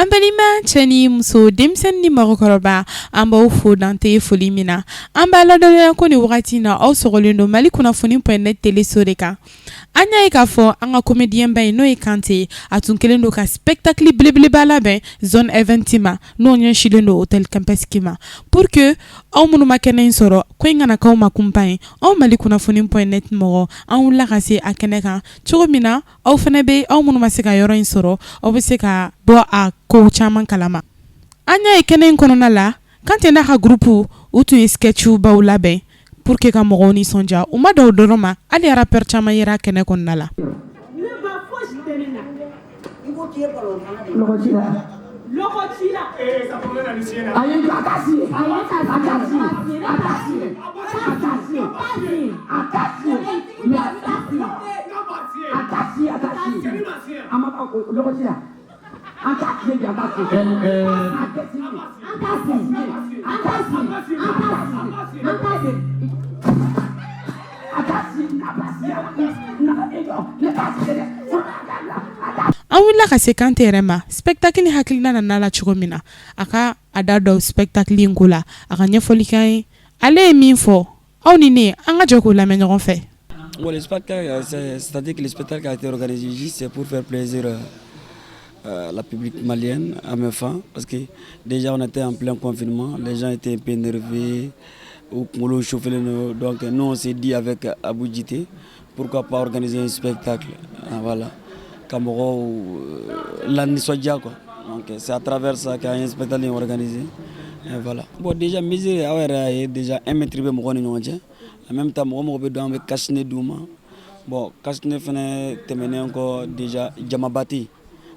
An balima cɛ ni muso, denmisɛnnin ni mɔgɔkɔrɔba, an b'aw fo dante foli min na. An b'a ladɔnniya ko nin wagati na, aw sɔgɔlen don Mali kunnafoni point net teleso de kan. An y'a ye k'a fɔ an ka comédien ba in, n'o ye Kante ye, a tun kɛlen don ka spectacle belebeleba labɛn Zone Event ma, n'o ɲɛsinnen don Hôtel Kempinski ma, pour que aw minnu ma kɛnɛ in sɔrɔ, ko in kana k'aw ma kunpan ye. Anw Mali kunnafoni point net mɔgɔ, an wulila ka se a kɛnɛ kan cogo min na, aw fana bɛ, aw minnu ma se ka yɔrɔ in sɔrɔ, aw bɛ se ka bɔ a ko caman kalama. An y'a ye kɛnɛ in kɔnɔna la, Kante n'a ka groupe, u tun ye sketch baw labɛn pour que ka mɔgɔw nisɔndiya. U ma dan o dɔrɔn ma, hali rappeur caman yera kɛnɛ kɔnɔna la. Ne ba, fosi tɛ ne na. I ko k'i ye balontanna de ye. Lɔgɔ ci la. Lɔgɔ ci la. Ayi, a t'a si, a t'a si, a t'a si, a t'a si, a t'a si, mais a t'a si, a t'a si, a ma lɔgɔ ci la, an t'a si bi, an t'a si, a tɛ si, an t'a si, an t'a si, an t'a si, an t'a si, a t'a si, a b'a si, na e jɔ, ne t'a si dɛ, a t'a. An wulila ka se Kante yɛrɛ ma, spectacle hakilina nana la cogo min na, a ka a da dɔn spectacle in ko la, a ka ɲɛfɔli k'an ye. Ale ye min fɔ, aw ni ne, an ka jɛ k'o lamɛn ɲɔgɔn fɛ. Bon, le spectacle, c'est-à-dire que le spectacle a été organisé juste c'est pour faire plaisir la public malienne, à mes fans, parce que déjà on était en plein confinement, les gens étaient un peu énervés, u kunkolo chauffé, donc nous on s'est dit avec Abou Djité, pourquoi pas organiser un spectacle, ah, voilà, ka mɔgɔw la nisɔndiya quoi. Donc c'est à travers ça qu'an ye spectacle in organisé et voilà. Bon, déjà mesure, aw yɛrɛ y'a ye déjà, 1 mètre bɛ mɔgɔw ni ɲɔgɔn cɛ. En même temps, mɔgɔ mɔgɔ bɛ don, an bɛ cache-nez d'u ma. Bon, cache-nez fɛnɛ tɛmɛnen kɔ, déjà jamaba tɛ yen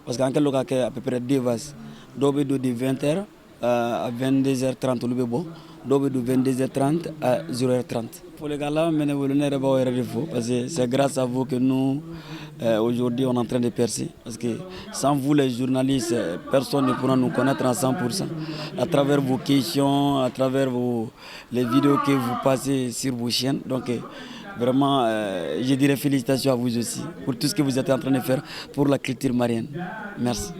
parce que an kɛlen don ka kɛ à peu près deux vases. Dɔw bɛ don de 20 heures à 22 heures 30, olu bɛ bɔ. Dɔw bɛ don 22 heures 30 à 0 heure 30. Folikan laban min bɛ ne bolo, ne yɛrɛ b'aw yɛrɛ de fo parce que c'est grâce à vous que nous aujourd'hui on est en train de percer, parce que sans vous les journalistes, personne ne pourra nous connaître à 100%, à travers vos questions, à travers les vidéos que vous passez sur vos chaînes. Donc vraiment, je dirais félicitations à vous aussi pour tout ce que vous êtes en train de faire pour la culture malienne. Merci.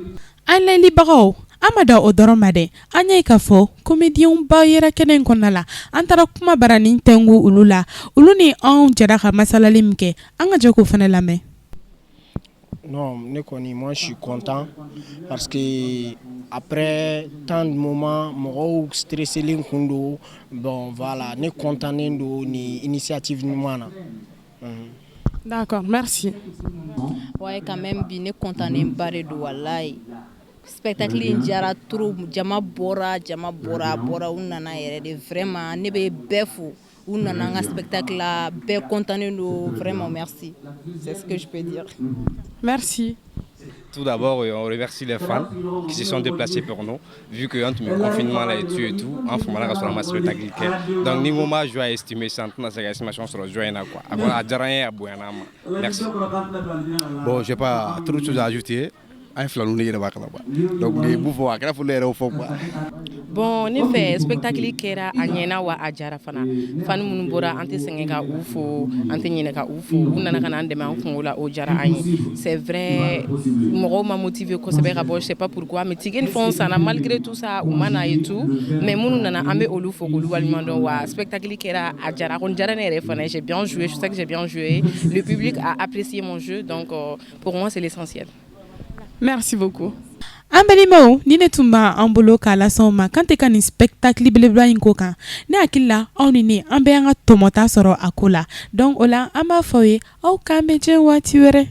An layɛlibagaw, an ma da o dɔrɔn ma dɛ, an ye k'a fɔ comédien ba yɛrɛ kɛnɛ in kɔnɔna la. An taara kuma baranin tɛngu olu la, olu ni anw jɛra ka masalali min kɛ, an ka jɛ k'o fana lamɛn. Non, ne kɔni, moi je suis content parce que après tant de moments, mɔgɔw stressé kun don. Bon, voilà, ne content don ni initiative ɲuman na. D'accord, merci. Ouais, quand même bi ne content ba de don walayi. Spectacle in diyara trop, jama bɔra, jama bɔra, a bɔra, u nana yɛrɛ de. Vraiment, ne bɛ bɛɛ fo, u nana an ka spectacle la, bɛɛ content don. Vraiment merci, c'est ce que je peux dire. Merci. Tout d'abord, on remercie les fans qui se sont déplacés pour nous, vu que entre le confinement là et tout, en faisant la spectacle. Donc, ni moment je vais estimer ça, c'est estimation sur le joie quoi. A diyara n ye, a bonyana an ma. Merci. Bon, j'ai pas trop de choses à ajouter. An ye filaninw de yɛrɛ b'a kalama, donc ni mun fɔ a kɛra fɔ ne yɛrɛ y'o fɔ quoi. Bon, ne fɛ, spectacle kɛra a ɲɛna wa a jara fana. Fan minnu bɔra, an tɛ sɛgɛn ka u fo, an tɛ ɲinɛ ka u fo. U nana ka na an dɛmɛ an kungo la, o diyara an ye. C'est vrai, mɔgɔw ma motivé kosɛbɛ ka bɔ, je sais pas pourquoi, mais ticket ni fɛnw sanna malgré tout ça, u ma na et tout. Mais minnu nana, an bɛ olu fo k'olu waleɲuman dɔn. Wa spectacle kɛra, a jara, a kɔni diyara ne yɛrɛ fana. J'ai bien joué, je sais que j'ai bien joué, le public a apprécié mon jeu, donc pour moi c'est l'essentiel. Merci beaucoup. An balimaw, ni ne tun b'an bolo k'a las'aw ma Kante ka nin spectacle belebeleba in ko kan, ne hakili la, aw ni ne, an bɛɛ y'an ka tɔmɔta sɔrɔ a ko la. Donc o la, an b'a fɔ aw ye, aw k'an bɛn diɲɛ waati wɛrɛ.